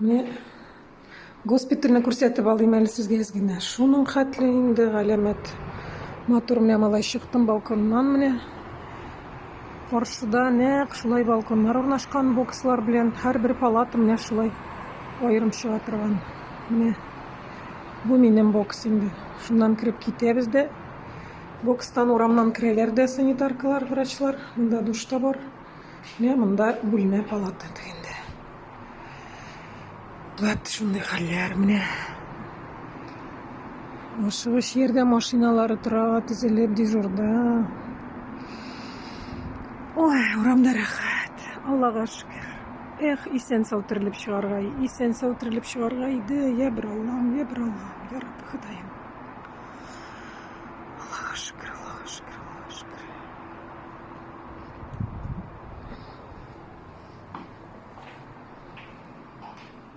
Менә госпитальне күрсәтеп алыйм әле сезгә әз генә. Шуның хәтле инде галәмәт. Матур менә малай чыктым балконнан менә. Каршыда нәкъ шулай балконнар урнашкан бокслар белән. Һәрбер палата менә шулай аерым чыга торган. Менә бу минем бокс инде. Шуннан кереп китәбез дә. Бокстан урамнан керәләр дә санитаркалар, врачлар. Монда душ та бар. Менә монда бүлмә палата тегендә. Вот шундый хәлләр менә. Ашыгыч ярдәм машиналары тора, тезелеп дежурда. Ой, урамда рәхәт. Аллага шөкер. Эх, исән сау терелеп чыгарга, исән сау терелеп чыгарга иде. Я бер Аллам, я бер Аллам, я Раббы Ходаем. Аллага шөкер.